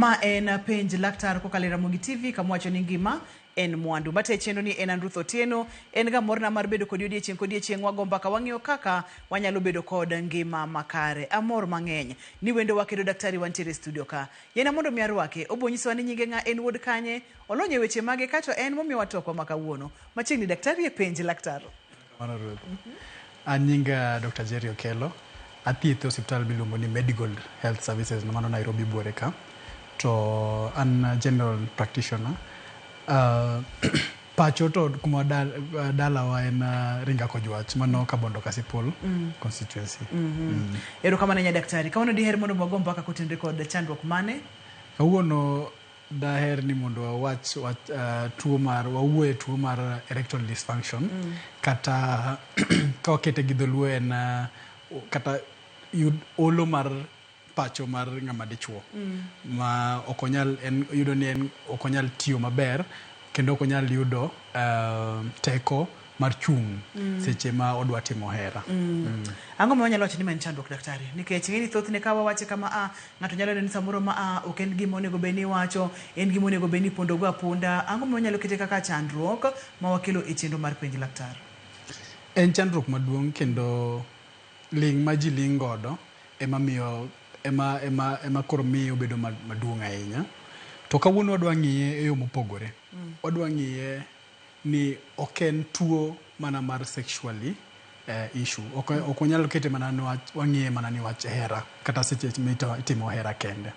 Ma en Penj Laktar kokalo e Ramogi TV kama wacho ni ngima en mwandu. Mate chenro ni en an Ruth Otieno, en ga morna mar bedo kodi odiechieng' kodiechieng' wago mbaka wang'iyo kaka wanyalo bedo kod ngima makare. Amor mang'eny ni wendo wa kendo daktari wantiere e studio ka. Yiena mondo mi arwake, obo nyisowa ni nyinge ng'a, en wuod kanye, olony e weche mage kato en momiyowa twakwa ma kawuono. Machiegni daktari e Penj Laktar. Mano Ruth. An nyinga Dr. Jerry Okello. Athietho e osiptal miluongo ni Medigold Health Services mano Nairobi buore ka. To an general practitioner. Pacho to kuma dalawa en Ringa Kojwach mano Kabondo Kasipul constituency. Erokamano ahinya daktari. Kawuono diher mondo wago mbaka kotenore kod chandruok mane? Kawuono daher ni mondo wawach wach tuo mar wawuo e tuo mar erectile dysfunction kata ka wakete gi dholuo en kata yud olo mar pacho mar ng'ama dichuo ma ok onyal en yudo ni en ok onyal tiyo maber kendo ok onyal yudo teko mar chung' seche ma odwa timo hera. Ang'o ma wanyalo wacho ni ma en chandruok daktari? Nikech ing'e ni thothne ka wawache kama a ng'ato nyalo neno ni samoro ma a ok en gima onego bed ni iwacho, en gima onego bed ni ipondo go aponda. Ang'o ma wanyalo kete kaka chandruok ma wakelo e chenro mar Penj Laktar? En chandruok maduong' kendo ling' ma ji ling' godo ema miyo ema ema ema koro miyo obedo maduong' ahinya. To kawuono wadwa ng'iye e yo mopogore. Wadwa ng'iye ni ok en tuo mana mar sexually issue. Ok wanyal kete mana ni wach wang'iye mana ni wach hera kata seche mitimo hera kende.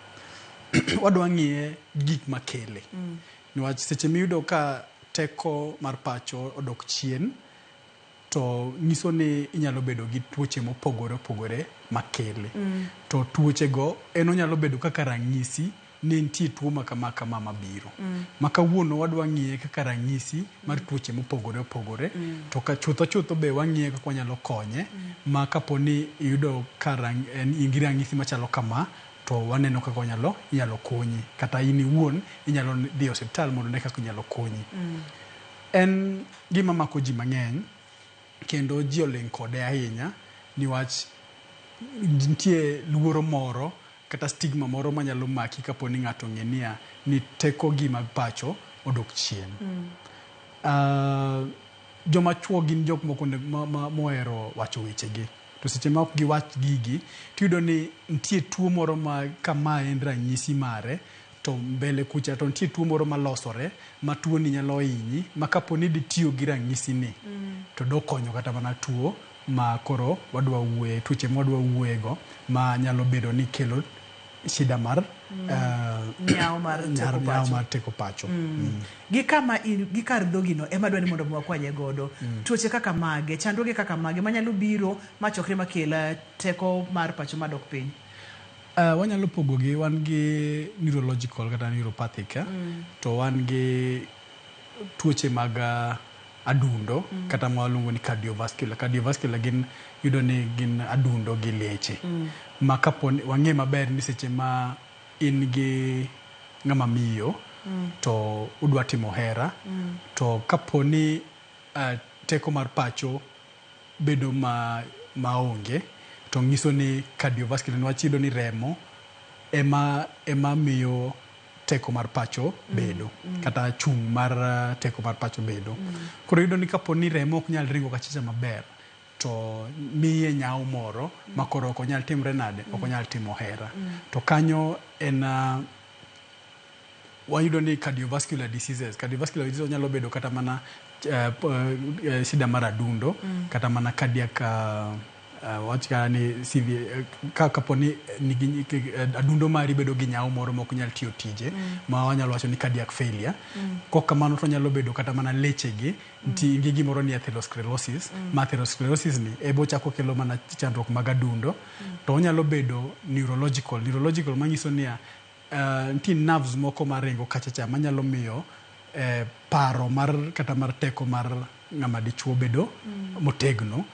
Wadwa ng'iye gik makele. Niwach seche miyudo ka teko mar pacho odok chien to nyiso ni inyalo bedo gi tuoche mopogore opogore makele. To tuoche go en onyalo bedo kaka ranyisi ni nitie tuo ma kama kama mabiro. Ma kawuono wadwa ng'iye kaka ranyisi mar tuoche mopogore opogore. To ka chutho chutho be wang'iye kaka wanyalo konye ma kapo ni iyudo ka in gi ranyisi machalo kama to waneno kaka wanyalo inyalo konyi kata in iwuon inyalo dhi e osiptal mondo one kaka inyalo konyi. En gima mako ji mang'eny kendo ji oling' kode ahinya niwach nitie luoro moro kata stigma moro manyalo maki kapo ni ng'ato ong'e niya ni teko gi mag pacho odok chien. Joma chuo gin jok moko mohero wacho wechegi. To seche ma ok giwach gigi tiyudo ni nitie tuo moro ma kama en ranyisi mare to mbele kucha to nitie tuo moro malosore ma tuo ni nyalo hinyi ma kapo ni ditiyo gi ranyisi ni to dokonyo kata mana tuo ma koro wadwa wuoye tuoche ma wadwa wuoye go ma nyalo bedo ni kelo shida mar Nyawo mar teko nyawo mar teko pacho. Gi kama in, gi kar dhogino ema adwa ni mondo wakwanye godo. Tuoche kaka mage, chandruoge kaka mage manyalo biro machokre makel teko mar pacho madok piny. Wanyalo pogogi wan gi neurological kata neuropathic to wan gi tuoche mag adundo kata ma waluongo ni cardiovascular. Cardiovascular gin yudo ni gin adundo gi leche. Ma kapo ni wang'e maber ni seche ma in gi ng'ama miyo to udwa timo hera to kapo ni teko mar pacho bedo ma maonge to nyiso ni cardiovascular niwach iyudo ni remo ema ema miyo teko mar pacho bedo kata chung' mar teko mar pacho bedo. Koro iyudo ni kapo ni remo ok nyal ringo kachacha maber to miye nyawo moro ma koro ok onyal timre nade ok onyal timo hera. To kanyo en wayudo ni cardiovascular diseases cardiovascular diseases nyalo bedo kata mana shida mar adundo kata mana cardiac wach kata ni CV ka kapo ni nigi adundo mari bedo gi nyawo moro ma ok nyal tiyo tije ma wanyalo wacho ni cardiac failure. Kok kamano to nyalo bedo kata mana leche gi nitie gi gimoro ni atherosclerosis ma atherosclerosis ni ebo chako kelo mana chandruok mag adundo to onyalo bedo neurological neurological manyiso niya nitie nerves moko maringo kacha cha manyalo miyo paro mar kata mar teko mar ng'ama dichuo bedo motegno.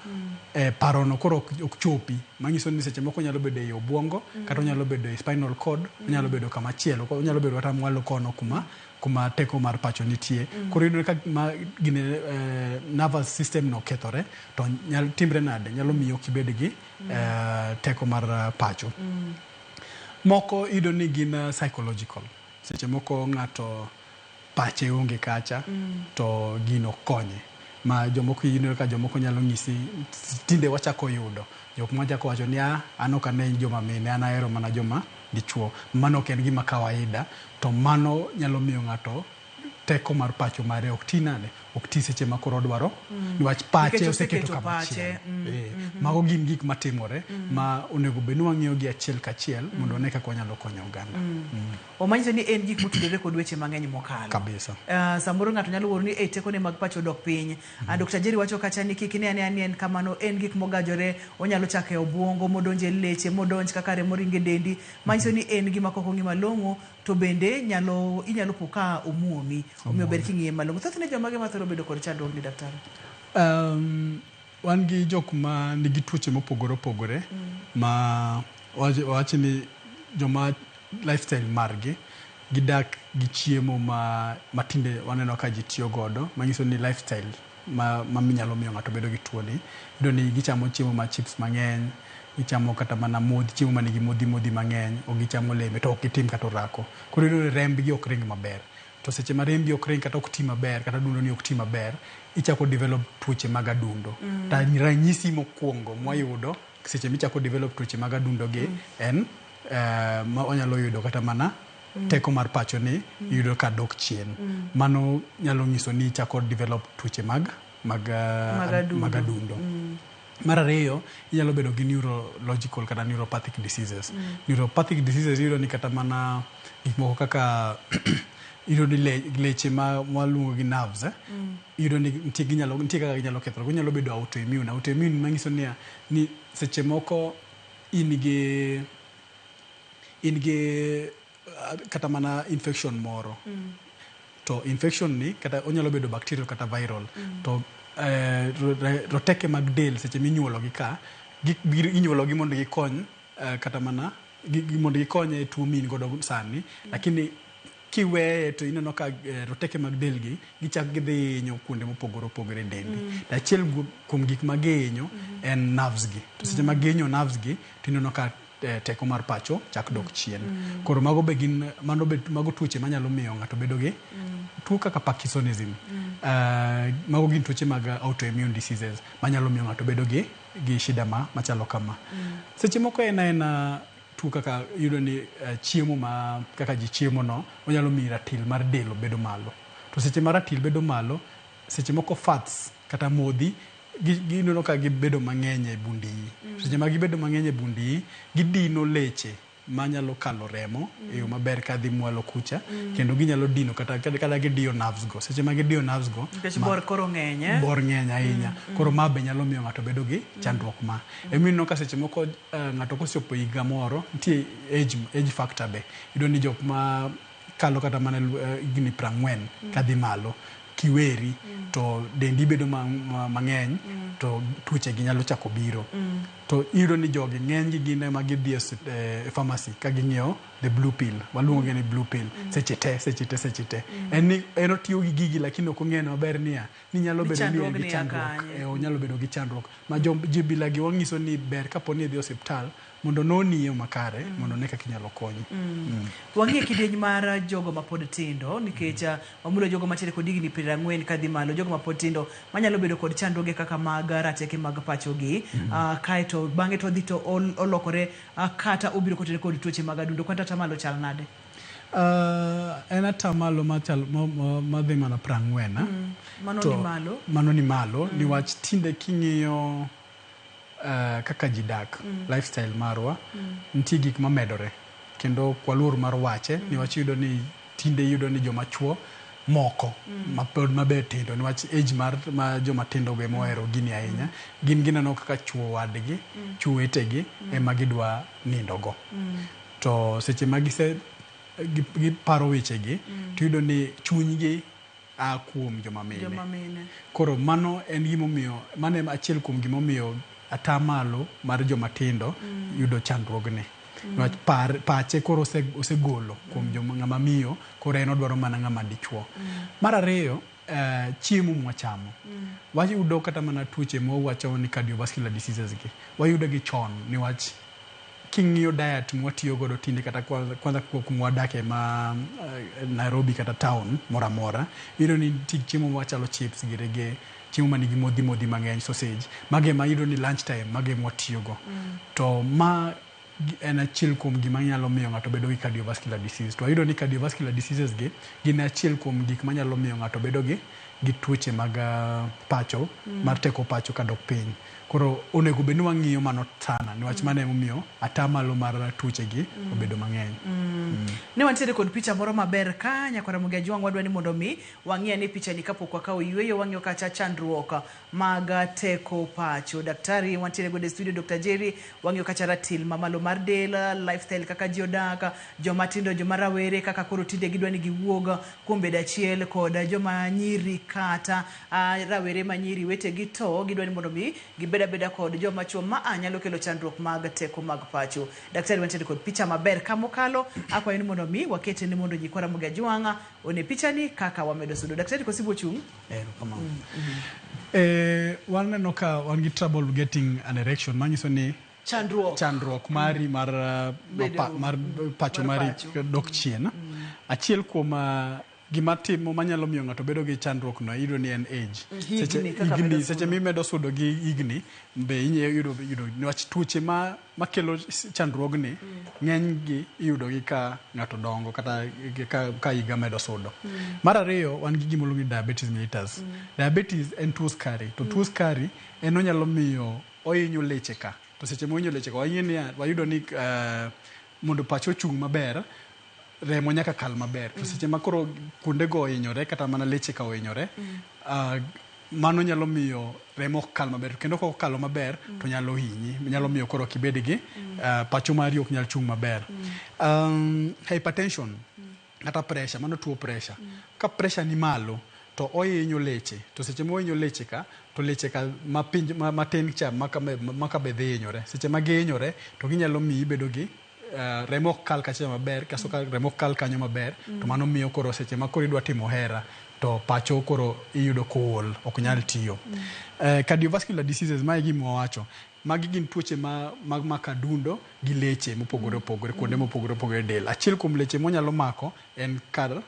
Paro no koro ok chopi manyiso ni seche moko onyalo bedo ei obuongo kata onyalo bedo e spinal cord onyalo bedo kama chielo onyalo bedo kata mwalo kono kuma kuma teko mar pacho nitie. Koro iyudo ka ma gine nervous system no okethore to nyalo timre nade nyalo miyo ok ibed gi teko mar pacho. Moko iyudo ni gin psychological. Seche moko ng'ato pache onge kacha to gino konye. Ma jomoko iyudo ka jomoko nyalo nyisi tinde wachako yudo jok machako wacho ni ah, an ok ane joma mine an ahero mana joma dichuo. Mano ok en gima kawaida to mano nyalo miyo ng'ato teko mar pacho mare ok ti nade ok ti seche ma koro odwaro niwach pache Nikech oseketo oseketo kama pache, chielo. Mago gin gik matimore ma onego bed ni wang'iyo gi achiel kachiel mondo wane kaka wanyalo konyo oganda. Omanyiso ni en gik motudore kod weche mang'eny mokalo. Kabisa. Samoro ng'ato nyalo wuoro ni tekone mag pacho odok piny. Dr. Jerry wacho kacha ni kik ine anea ni en kamano, en gik mogajore, onyalo chako e obuongo, modonj e leche, modonj kaka remo ringo e dendi. Manyiso ni en gima kok ong'i malong'o, to bende nyalo inyalo po ka omuomi. Omiyo ber king'iye malong'o. Thothne jomage mathoro bedo kod chandruogni daktari? Wan gi jok ma nigi tuoche mopogore opogore ma wach ni joma lifestyle margi gidak gi chiemo ma matinde waneno ka ji tiyo godo manyiso ni lifestyle ma nyalo miyo ng'ato bedo gi tuoni. Iyudo ni gichamo chiemo ma chips mang'eny, gichamo kata mana modhi chiemo manigi modhi modhi mang'eny, ok gicham olembe to ok gitim kata orako. Koro iyudo ni rembgi ok ring maber. To seche ma rembi ok ring kata ok ti maber kata adundo ni ok ti maber, ichako develop tuoche mag adundo. To ranyisi mokwongo mwayudo seche michako develop tuoche mag adundo gi en ma wanyalo yudo kata mana teko mar pacho ni iyudo ka dok chien. Mano nyalo nyiso ni ichako develop tuoche mag Mag adundo. mag adundo. Mar ariyo, inyalo bedo gi neurological kata neuropathic diseases. Neuropathic diseases iyudo ni kata mana gik moko kaka iyudo ni leche ma waluongo gi nerves, iyudo ni nitie ginyalo nitie kaka ginyalo kethore. Ginyalo bedo autoimmune. Autoimmune manyiso niya ni seche moko in gi kata mana infection moro. To infection ni kata onyalo bedo bacterial kata viral. To roteke mag del seche minyuolo gi ka inyuolo gi mondo gikony kata mana mondo gikony e tuo min godo sani. Lakini kiweye to ineno ka roteke mag del gi gichak gidhi hinyo kuonde mopogore opogore e dendi. To achiel kuom gik ma gihinyo en nerves gi. To seche ma gihinyo nerves gi to ineno ka teko mar pacho chak dok chien. Koro mago be gin mano be mago tuoche manyalo miyo ng'ato bedo gi tuo kaka Parkinsonism. Mago gin tuoche mag autoimmune diseases manyalo miyo ng'ato bedo gi shida ma machalo kama. Seche moko en aena tuo kaka iyudo ni chiemo ma kaka ji chiemo no onyalo miyo ratil mar del bedo malo. To seche ma ratil bedo malo, seche moko fats kata modhi gineno ka gibedo mang'eny e bund iyi. Seche ma gibedo mang'eny e bund iyi, gidino leche manyalo kalo remo e yo maber kadhi mwalo kucha, kendo ginyalo dino kata gidiyo nerves go. Seche ma gidiyo nerves go, Nikech bor koro ng'eny, eh? Bor ng'eny ahinya. Koro ma be nyalo miyo ng'ato bedo gi chandruok ma. Emomiyo ineno ka seche moko ng'ato kochopo higa moro, nitie age factor be. Iyudo ni jok ma kalo kata mana higni 40 kadhi malo, kiweri to dendi bedo mang'eny to tuoche gi nyalo chako biro. To iyudo ni jogi ng'eny gi gin ema gidhi e pharmacy ka ging'iewo the blue pill. Waluongo gi ni blue pill. Seche te, seche te, seche te. En ni en otiyo gi gigi lakini ok ong'eyo maber niya ni nyalo Ni bedo ni en chandruogni gi ya chandruok. kanye. Onyalo bedo gi chandruok. Ma ji bila gi wanyiso ni ber kapo ni idhi osiptal mondo noni e yo makare mondo one kaka inyalo konyi. Wang'iye kidieny mar jogo mapod tindo nikech wamulo jogo mantiere kod higni 40 kadhi malo, jogo mapod tindo manyalo bedo kod chandruoge kaka mag rateke mag pachogi, kaeto bang'e to odhi to olokore kata obiro kotenore kod tuoche mag adundo. Kata atamalo chal nade? En atamalo machal madhi mana 40. Mano To ni malo? Mano ni malo, niwach tinde king'iyo kaka ji dak, lifestyle marwa, nitie gik mamedore. Kendo ok waluor mar wache, niwach iyudo ni tinde iyudo ni joma chuo moko mapod maber tindo, niwach age mar ma joma tindo go ema ohero gini ahinya. Gin gineno kaka chuo wadgi, chuo wetegi ema gidwa nindo go. To seche ma giparo wechegi, to iyudo ni chunygi a kuom joma mine. Joma mine. Koro mano en gimomiyo, mano en achiel kuom gimomiyo atamalo mar joma tindo yudo chandruogni. Niwach pache koro osegolo kuom joma ng'ama miyo, koro en odwaro mana ng'ama dichuo. Mar ariyo, chiemo mwachamo. Wayudo kata mana tuoche mwawacho ni cardiovascular diseases gi. Wayudo gi chon niwach King'iyo diet mwatiyo godo tinde kata kwanza kuma wadake ma Nairobi kata town moro amora, iyudo ni nitie chiemo machalo chips girege, chiemo manigi modhi modhi mang'eny, sausage, mago ema iyudo ni lunch time mago ema watiyogo. To ma en achiel kuom gima nyalo miyo ng'ato bedo gi cardiovascular disease. To wayudo ni cardiovascular diseases gi gin achiel kuom gik manyalo miyo ng'ato bedo gi tuoche mag pacho, mar teko pacho kadok piny. Koro onego bed ni wang'iyo mano sana niwach mano emomiyo atamalo mar tuoche gi obedo mang'eny. Ne wantiere kod picha moro maber ka nyakwar Ramogi Ajwang' wadwa ni mondo mi wang'i ane picha ni kapok wakawo yueyo wang'iyo kacha chandruok mag teko pacho. Daktari wantiere godo e studio Dr. Jerry wang'iyo kacha ratil mamalo mar del, lifestyle kaka ji odak, joma tindo, joma rawere kaka koro tinde gidwa ni giwuog kuom bedo achiel kod joma nyiri kata rawere manyiri wetegi to gidwa ni mondo mi gibed abeda kod joma chuo ma nyalo kelo chandruok mag teko mag pacho. Daktari wantiere kod picha maber kamokalo akwayo ni mondo mi wakete ni mondo nyikwa Ramogi Ajwang' one picha ni kaka wamedo sudo. Daktari kosibo chung'. Erokamano. Waneno ka wan gi trouble getting an erection manyiso ni chandruok mari mar mar pacho mari dok chien. Achiel kuom gima timo manyalo miyo ng'ato bedo gi chandruok no iyudo ni en age. Higni seche mimedo sudo gi higni be inyalo yudo niwach tuoche makelo chandruogni ng'eny gi iyudo gi ka ng'ato dongo kata ka higa medo sudo. Mar ariyo wan gi gima iluongo ni diabetes mellitus. Diabetes en tuo sukari to tuo sukari en onyalo miyo ohinyo leche ka. To seche mohinyo leche ka wayudo ni mondo pacho ochung' maber remo nyaka kal maber. To seche ma koro kuondego ohinyore kata mana leche ka ohinyore, mano nyalo miyo remo ok kal maber. Kendo ka ok okalo maber to nyalo hinyi. Nyalo miyo koro ok ibed gi pacho mari ok nyal chung' maber. Hypertension kata pressure, mano tuo pressure. Ka pressure ni malo to ohinyo leche. To seche mohinyo leche ka, to leche ka matin cha maka be dhi hinyore. Seche ma gihinyore to ginyalo miyi ibedo gi remo ok kal kacha maber, kaso ka remo ok kal kanyo maber, to mano miyo koro seche ma koro idwa timo hera to pacho koro iyudo kool, ok nyal tiyo. Cardiovascular diseases, mae gima wawacho. Magi gin tuoche mag mako adundo gi leche mopogore opogore, kuonde mopogore opogore e del. Achiel kuom leche monyalo mako en kar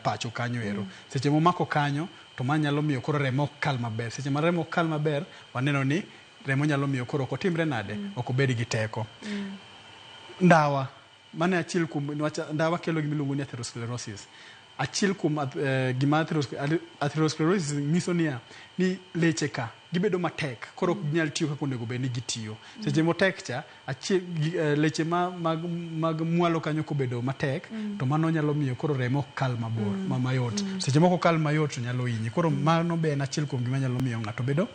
pacho kanyo ero. Seche momako kanyo, to ma nyalo miyo koro remo ok kal maber. Seche ma remo ok kal maber, waneno ni remo nyalo miyo koro ok otimre nade, ok obed gi teko. Ndawa, mano e achiel kuom, ndawa kelo gima iluongo ni atherosclerosis. Achiel kuom gima atherosclerosis nyiso niya, ni leche ka gibedo matek, koro ok ginyal tiyo kaka onego bed ni gitiyo. Seche motek cha, leche mag mwalo kanyo kobedo matek, to mano nyalo miyo koro remo ok kal mabor, mayot. Seche moko kal mayot to nyalo hinyi. Koro mano be en achiel kuom gima nyalo miyo ng'ato bedo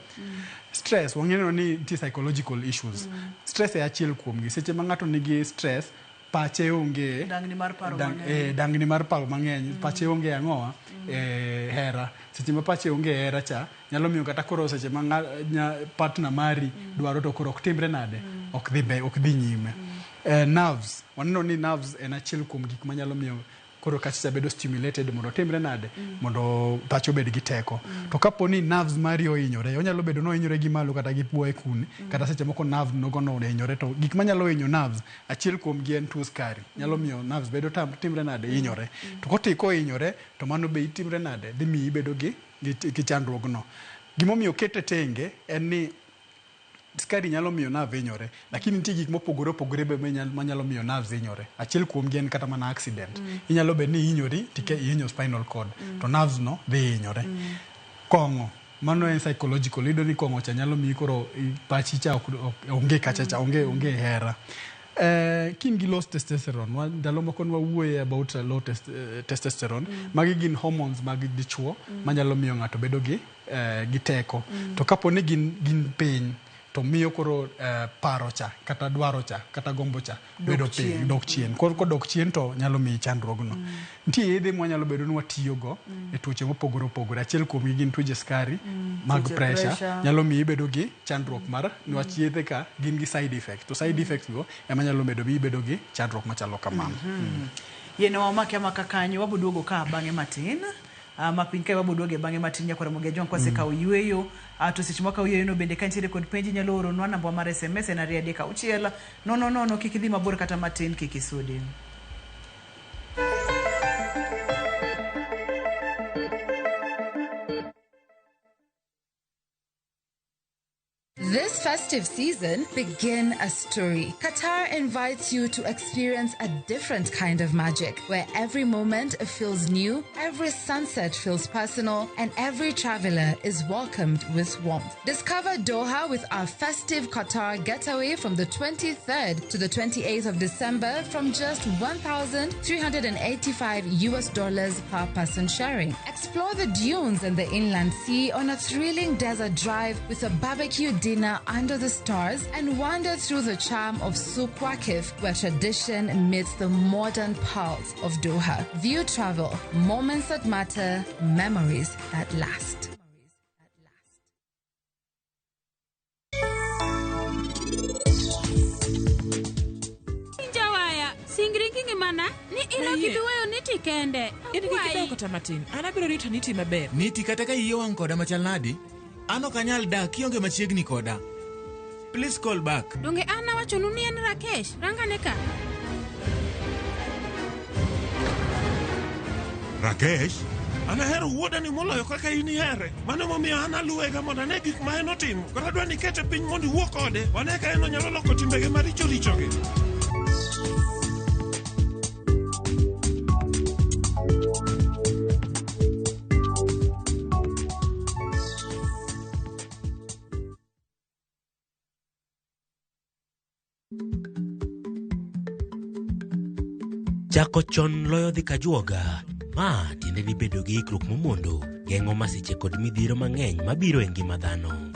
stress. Wang'eyo ni nitie psychological issues. Stress e achiel kuomgi. Seche ma ng'ato nigi stress, pache onge dangni mar paro mang'eny. Dangni mar paro mang'eny. Pache onge ang'owa, hera. Seche ma pache onge hera cha, nyalo miyo kata koro seche ma partner mari dwaro to koro ok timre nade, ok dhi ok dhi nyime. Nerves, waneno ni nerves en achiel kuom gik manyalo miyo koro kacha bedo stimulated mondo otimre nade, mondo pacho obed gi teko. To kapo ni nerves mari ohinyore, onyalo bedo ni ohinyore gi malo kata gi bwoye kune, kata seche moko nerve nogo no ohinyore, to gik manyalo hinyo nerves, achiel kuom gi en tuo sukari. Nyalo miyo nerves bedo timre nade, hinyore. To kohinyore, to mano be itimre nade, dhi miyi ibedo gi chandruogno. Gimomiyo okete tenge en ni sukari nyalo miyo nerve hinyore, lakini nitie gik mopogore opogore be manyalo miyo nerves hinyore. Achiel kuom gi en kata mana accident. Inyalo bedo ni ihinyori to ihinyo spinal cord, to nerves no dhi hinyore. Kong'o, mano en psychological. Iyudo ni kong'o cha nyalo miyi koro pachi cha onge kacha cha, onge hera. Kin gi low testosterone, ndalo moko ne wawuoye about low testosterone. Magi gin hormones mag dichuo manyalo miyo ng'ato bedo gi teko. To kapo ni gin piny, to miyo koro paro cha, kata dwaro cha, kata gombo cha bedo piny, dok chien. Koro kodok chien to nyalo miyi chandruogno. Nitie yedhe mwanyalo bedo ni watiyogo e tuoche mopogore opogore. Achiel kuomgi gin tuoche sukari, mag pressure, nyalo miyi ibedo gi chandruok mar niwach yedhe ka gin gi side effect. To side effects go ema nyalo medo miyi ibedo gi chandruok machalo kamano. Yien wa omaki amaka kanyo, waboduogo ka bang'e matin. Ma piny kae wabo duoge bang'e matin nyakwar Ramogi Ajwang' kwasekawo yueyo. To seche mwakawo yueyo no bende ka nitiere kod penj inyalo oronwa namba mar SMS en 236 00 0, kik idhi mabor kata matin, kik isudi. This festive season, begin a story. Qatar invites you to experience a different kind of magic, where every moment feels new, every sunset feels personal, and every traveler is welcomed with warmth. Discover Doha with our festive Qatar getaway from the 23rd to the 28th of December from just $1,385 US dollars per person sharing. Explore the dunes and the inland sea on a thrilling desert drive with a barbecue dinner under the stars and wander through the charm of Souk Waqif, where tradition meets the modern pulse of Doha. View Travel, moments that matter, memories that last. Jawaya, singri gi ngimana ni in ok ibi weyo niti kende. In gi kidawo kata matin, an abiro rito niti maber. Niti kata ka iye wang' koda machal nadi, an ok anyal dak kionge machiegni koda. Please call back. Donge an awachonu ni en Rakesh, rangane ka. Rakesh, an ahero wuodani moloyo kaka in ihere. Mano emomiyo an aluwega mondo ane gik ma en otimo. Koro adwa ni ikete piny mondo iwuo kode. Wane ka en onyalo loko timbege maricho richogi. Chako chon loyo dhi kajuoga. Ma tiende ni bedo gi ikruok momondo geng'o masiche kod midhiero mang'eny mabiro e ngima dhano.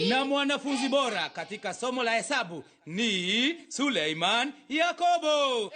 Na mwanafunzi bora katika somo la hesabu ni Suleiman Yakobo.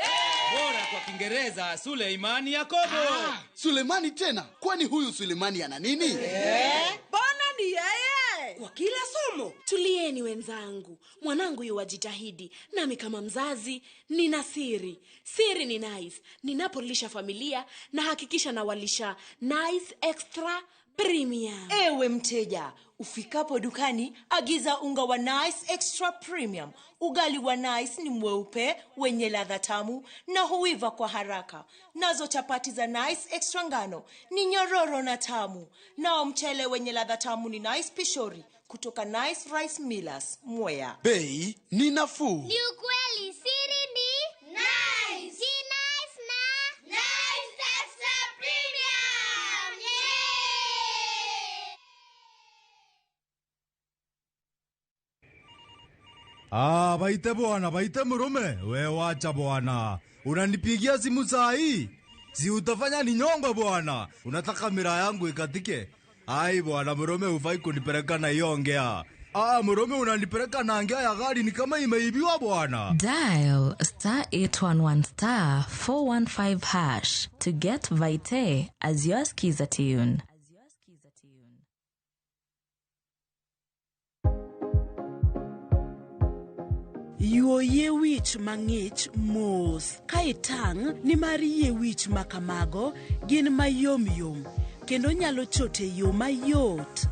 Bora kwa Kiingereza Suleiman Yakobo. Sulemani tena? Kwani huyu Sulemani ana nini? Mbona ni yeye? Kwa kila somo. Tulieni wenzangu, mwanangu yuwajitahidi, nami kama mzazi nina siri. Siri ni Nice. Ninapolisha familia na hakikisha nawalisha Nice Extra Premium. Ewe mteja, ufikapo dukani agiza unga wa Nice Extra Premium. Ugali wa Nice ni mweupe wenye ladha tamu na huiva kwa haraka. Nazo chapati za Nice Extra ngano ni nyororo na tamu. Nao mchele wenye ladha tamu ni Nice Pishori kutoka Nice Rice Millers, Mwea. Bei ni nafuu. Ni ukweli, siri ni Nice. Si Nice na Nice Extra Premium. Yeah! Ah, baite bwana, baite murume. We wacha bwana. Unanipigia simu saa hii? Si utafanya ni nyongo bwana. Unataka mira yangu ikatike? Ai bwana, murume hufai kunipeleka na hiyo ongea. Ah, murume unanipeleka na ngea ya gari ni kama imeibiwa bwana. Dial star 811 star 415 hash to get Vite as your skiza tune. Yuo yie wich mang'ich mos ka itang' nimar yie wich ma kamago gin mayomyom kendo nyalo chot e yo mayot.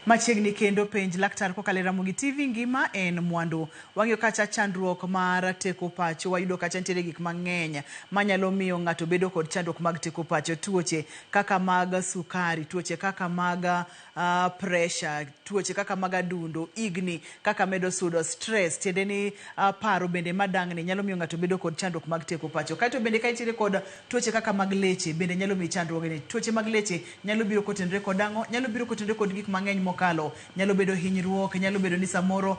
Machiegni kendo penj laktar kokalo e Ramogi TV ngima en mwandu. Wang'iyo kacha chandruok mar teko pacho, wayudo kacha nitiere gik mang'eny manyalo miyo ng'ato bedo kod chandruok mag teko pacho, tuoche kaka mag sukari, tuoche kaka mag pressure, tuoche kaka mag adundo, igni kaka medo sudo, stress, tiende ni paro bende madang'ni nyalo miyo ng'ato bedo kod chandruok mag teko pacho. Kaeto bende ka nitiere kod tuoche kaka mag leche bende nyalo miyo chandruogni. Tuoche mag leche nyalo biro kotenore kod ang'o? Nyalo biro kotenore kod gik mang'eny mokalo, nyalo bedo hinyruok, nyalo bedo ni samoro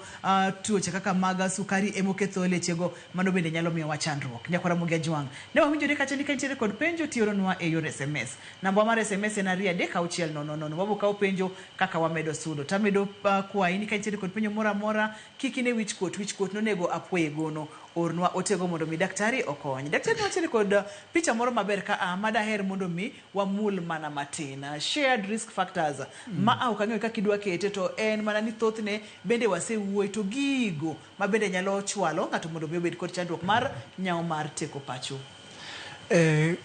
tuoche kaka mag sukari emoketho lechego, mano bende nyalo miyowa chandruok. Nyakwar Ramogi Ajwang', ne wawinjore kacha ni ka nitiere kod penjo tioronwa e yor SMS. Namba mar SMS en 236 000. Wabo kawo penjo penjo kaka wamedo sudo. Tamedo kwayi ni ka intiere kod penjo moro amora, kik ine wichkuot, wichkuot nonego apuoye gono. Ornwa otego mondo mi daktari okony. Daktari wantiere kod picha moro maber ka a madaher mondo mi wamul mana matin. Shared risk factors ma ok ang'eyo kaka idwa kete to en mana ni thothne bende wasewuoye to gigo ma bende nyalo chwalo ng'ato mondo mi obed kod chandruok mar nyawo mar teko pacho.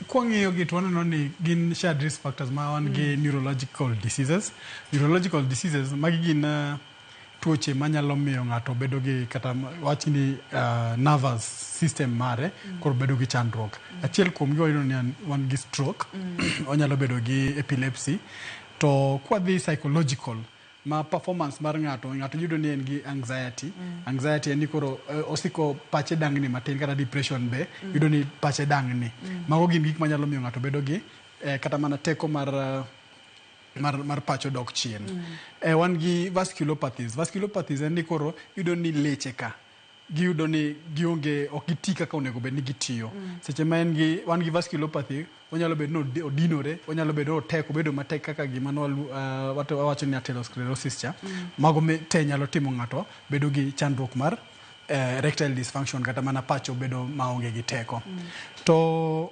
Kwang'iyo gi to waneno ni gin shared risk factors ma wan gi neurological diseases. Neurological diseases magi gin tuoche manyalo miyo ng'ato bedo gi kata wach ni nervous system mare koro bedo gi chandruok. Achiel kuom gi wayudo ni wan gi stroke, onyalo bedo gi epilepsy. To kwadhi psychological ma performance mar ng'ato, ng'ato yudo ni en gi anxiety. Anxiety en ni koro osiko pache dangni matin kata depression be yudo ni pache dangni. Mago gin gik manyalo miyo ng'ato bedo gi kata mana teko mar pacho dok chien. Wan gi vasculopathies. Vasculopathies en ni koro yudo ni leche ka giyudo ni gionge ok giti kaka onego bed ni gitiyo. Seche ma en gi wan gi vasculopathy onyalo bedo ni odinore, onyalo bedo ni otek, obedo matek kaka gima wawacho ni atherosclerosis cha. Mago te nyalo timo ng'ato bedo gi chandruok mar erectile dysfunction kata mana pacho bedo maonge gi teko. To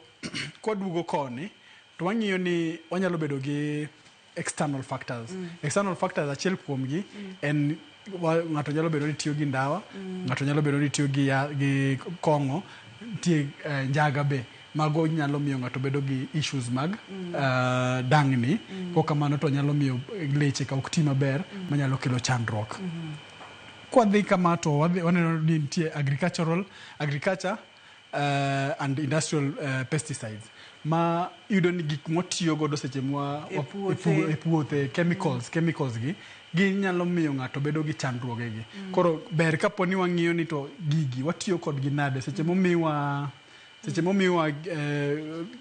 kwaduogo koni to wang'iyo ni wanyalo bedo gi external factors. External factors achiel kuomgi en ng'ato nyalo bedo ni tiyo gi ndawa, ng'ato nyalo bedo ni tiyo gi kong'o, nitie njaga be. Mago nyalo miyo ng'ato bedo gi issues mag dangni. Kok kamano to nyalo miyo leche ka ok ti maber manyalo kelo chandruok. Kwadhi kama to waneno ni nitie agriculture and industrial pesticides ma iyudo ni gik mwatiyo godo seche mwa e puothe chemicals gi ginyalo miyo ng'ato bedo gi chandruoge gi. Koro ber kapo ni wang'iyo ni to gigi watiyo kodgi nade seche momiwa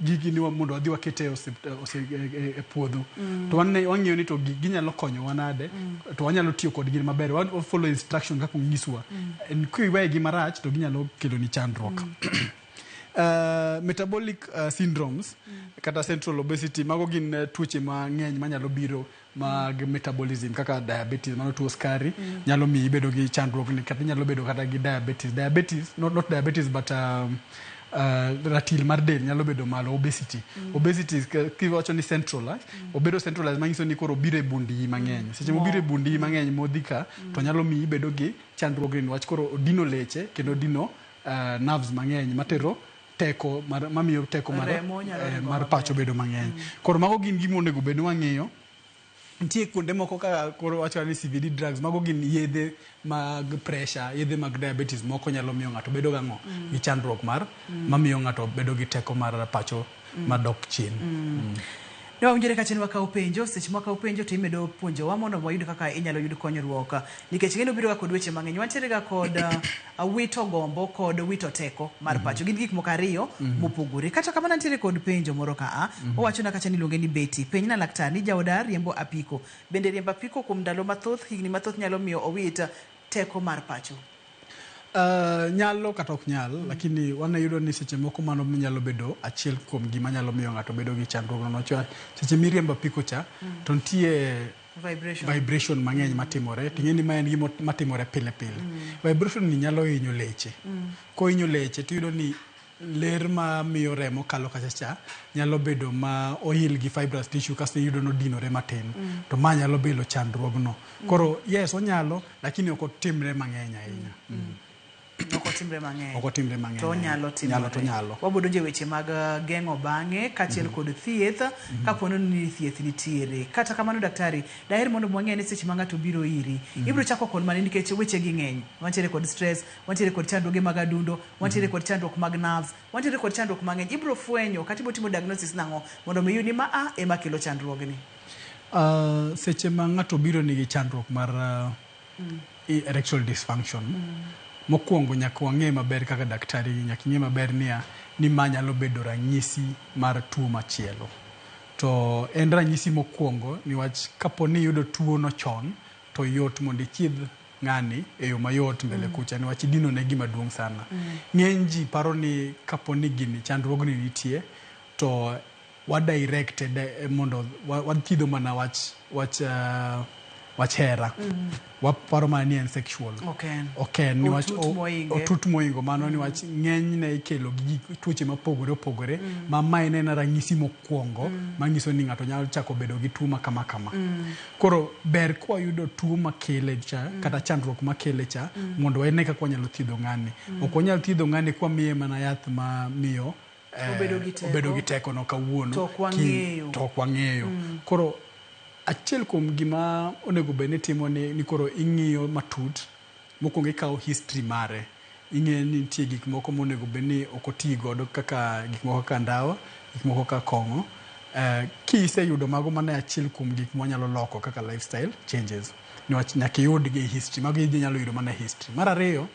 gigi ni mondo wadhi wakete e puodho. To wang'iyo ni to ginyalo konyowa nade, to wanyalo tiyo kodgi maber. Wa follow instruction kaka onyiswa. Kiwegi marach to ginyalo keloni chandruok. Metabolic syndromes kata central obesity mago gin tuoche mang'eny manyalo biro mag metabolism kaka diabetes, mano tuo sukari nyalo miyi ibedo gi chandruok ni kata inyalo bedo kata gi diabetes not diabetes but ratil mar del nyalo bedo malo, obesity. Obesity kiwacho ni central, obedo centralized manyiso ni koro obiro e bund iyi mang'eny. Seche mobiro e bund iyi mang'eny modhi ka to nyalo miyi ibedo gi chandruok ni niwach koro odino leche kendo odino nerves mang'eny matero teko mamiyo teko mar pacho bedo mang'eny. Koro mago gin gima onego bed ni wang'iyo. Nitie kuonde moko kaka koro wacho ni CVD drugs, mago gin yedhe mag pressure, yedhe mag diabetes moko nyalo miyo ng'ato bedo gang'o gi chandruok mar mamiyo ng'ato bedo gi teko mar pacho madok chien. Ne wawinjore kachien wakawo penjo, seche mwakawo penjo to imedo puonjowa mondo wayud kaka inyalo yud konyruok. Nikech ng'eni obiro ga kod weche mang'eny. Wantiere ga kod wito gombo kod wito teko mar pacho. Gin gik moko ariyo mopogore. Kata kamano nitiere kod penjo moro ka a. Owachona kacha ni iluonge ni Betty. Penjna laktar ni jaoda riembo apiko. Bende riembo apiko kuom ndalo mathoth, higni mathoth nyalo miyo owit teko mar pacho? Nyalo kata ok nyal, lakini wanayudo ni seche moko mano nyalo bedo achiel kuom gima nyalo miyo ng'ato bedo gi chandruok no. Seche miriembo apiko cha, to nitie vibration mang'eny matimore, ting'e ni ma en gima matimore pile pile. Vibration ni nyalo hinyo leche. Kohinyo leche tiyudo ni ler ma miyo remo kalo kacha cha nyalo bedo ma oil gi fibrous tissue kasto iyudo ni odinore matin. To ma nyalo bilo chandruogno. Koro yes onyalo, lakini ok otimre mang'eny ahinya. Ok otimre mang'eny. Ok otimre mang'eny. To onyalo timore. Nyalo to nyalo. Wabiro donjo e weche mag geng'o bang'e kaachiel kod thieth kapo ni thieth nitiere. Kata kamano daktari, daher mondo wang'e ni seche ma ng'ato biro iri, ibiro chako kod mane nikech weche gi ng'eny. Wantiere kod stress, wantiere kod chandruoge mag adundo, wantiere kod chandruok mag nerves, wantiere kod chandruok mang'eny. Ibiro fwenyo kata ibiro timo diagnosis nang'o mondo mi iyud ni ma a ema kelo chandruogni. Seche ma ng'ato biro nigi chandruok mar erectile dysfunction, mokwongo nyaka wang'e maber kaka daktari, nyaka ing'e maber niya ni ma nyalo bedo ranyisi mar tuo machielo. To en ranyisi mokwongo niwach kapo ni iyudo tuo no chon to yot mondo ichiedh ng'ani e yo mayot mbele kucha niwach idino ne gima duong' sana. Ng'eny ji paro ni kapo ni gini chandruogni nitie to wa directed mondo wathiedho mana wach wach wach hera. Waparo mana ni en sexual. Ok en. Ok en niwach Otut mohinge. Otut mohingo mano niwach ng'enyne ikelo gi gik tuoche mopogore opogore ma mae ne en ranyisi mokwongo manyiso ni ng'ato nyalo chako bedo gi tuo ma kama kama. Koro ber kwayudo tuo makele cha kata chandruok makele cha mondo wane kaka wanyalo thiedho ng'ani. Ok wanyal thiedho ng'ani kwamiye mana yath ma miyo Obedo gi teko. Obedo gi teko no kawuono. To ok wang'eyo. To ok wang'eyo. Koro achiel kuom gima onego bed ni timo ni koro ing'iyo matut, mokwongo ikawo history mare. Ing'eyo ni nitie gik moko monego bed ni ok oti godo kaka gik moko kaka ndawa, gik moko kaka kong'o. Kiseyudo mago, mano e achiel kuom gik mwanyalo loko kaka lifestyle changes. Niwach nyaka iyud gi e history, mago inyalo yudo mana e history. Mar ariyo,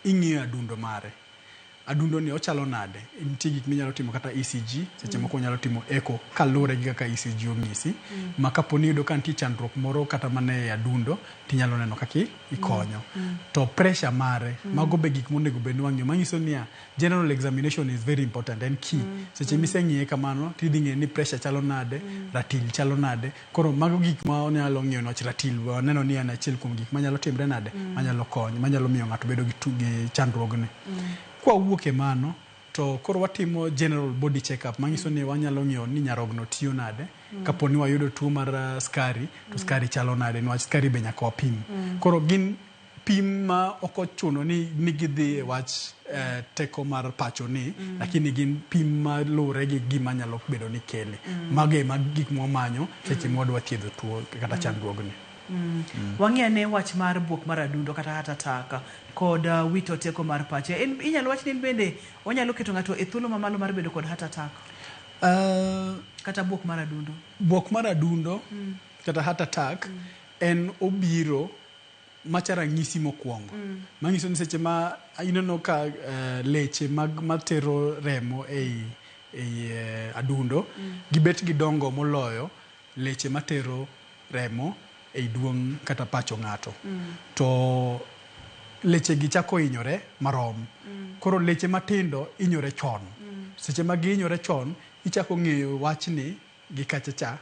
ing'iyo adundo mare. Adundo ni ochalo nade? Nitie gik minyalo timo kata ECG, seche moko wanyalo timo echo kaluwore gi kaka ECG onyisi. Ma kapo ni iyudo ka nitie chandruok moro kata mana e adundo, tinyalo neno kaka ikonyo. To pressure mare, mago be gik monego bed ni wang'iyo. Manyiso niya, general examination is very important, en key. Seche miseng'iye kamano, tidhi ng'eyo ni pressure chalo nade, ratil chalo nade. Koro mago gik ma wanyalo ng'iyo niwach ratil waneno ni en achiel kuom gik manyalo timre nade, manyalo konyo, manyalo miyo ng'ato bedo gi chandruogni. Kwawuok e mano, to koro watimo general body check up manyiso ni wanyalo ng'iyo ni nyarogno tiyo nade. Kapo ni wayudo tuo mar skari, to skari chalo nade, niwach skari be nyaka wapim. Koro gin pim ma ok ochuno ni gidhi e wach teko mar pacho ni, lakini gin pim ma luwore gi gima nyalo bedo ni kele. Mago e mag gik mwamanyo seche mwadwa thiedho tuo kata chandruogni. Wang'i ane wach mar buok mar adundo kata heart attack kod wito teko mar pache. En, inyalo wach ni en bende onyalo keto ng'ato e thuolo mamalo mar bedo kod heart attack kata buok mar adundo. Buok mar adundo kata heart attack en obiro macha ranyisi mokwongo manyiso ni seche ma ineno ka leche mag matero remo ei adundo gibet gidongo moloyo leche matero remo ei duong' kata pacho ng'ato, to leche gi chako hinyore marom. Koro leche matindo hinyore chon. Seche ma gihinyore chon, ichako ng'eyo wachni gi kacha cha